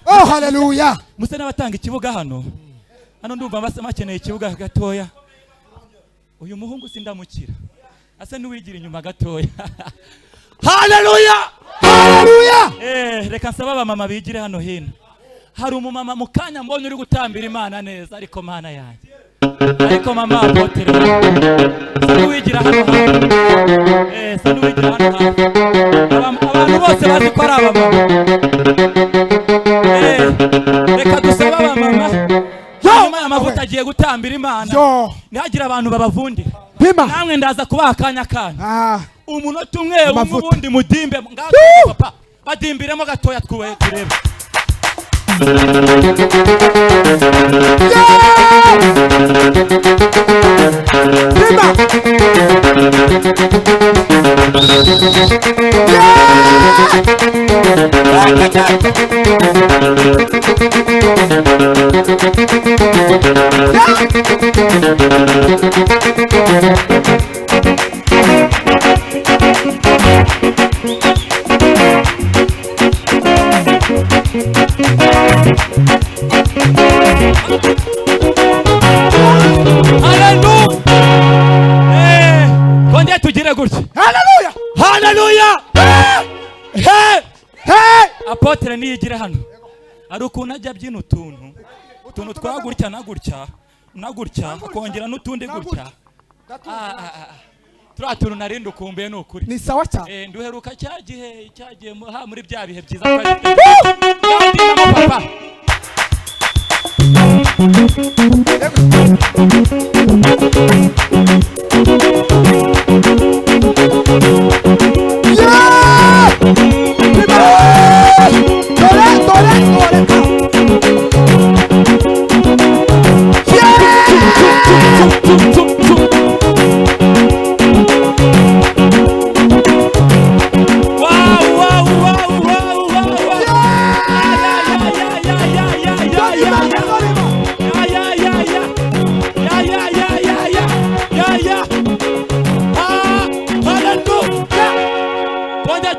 Oh, haleluya. Musa n'abatanga ikibuga hano. Hano ndumva basa bakeneye ikibuga gatoya. Uyu muhungu sindamukira, asa n'uwigira inyuma gatoya. Haleluya. Haleluya. Reka nsaba abamama bigire hano hino. Hari umumama mu kanya mbonye uri gutambira Imana neza, ariko Mana yanjye, ariko mama apotre, sa n'uwigira hano hafi. Sa n'uwigira hano hafi. Abantu bose bazi ko ari abamama. Reka dusabe abamama, hanyuma aya mavuta agiye gutambira Imana, Yo. ntihagire abantu babavundira. Pima. Namwe ndaza kubaha akanya kanyu. Umunota umwe umwe, Amavuta. ubundi mudimbe ngaho papa, badimbiremo gatoya twubahe turebe. Pima. Haleluya. Twongere tugire gutya. Haleluya. Haleluya. Hey! Hey! Apotre niyigire hano, hari ukuntu ajya abyina utuntu twa gutya na gutya na gutya, akongera n'utundi gutya. Ah. Turiya tuntu narindi ukumbuye, ni ukuri. Ni sawa cyane. Nduheruka cya gihe cyagiye muri bya bihe byiza twari dufite. Kandi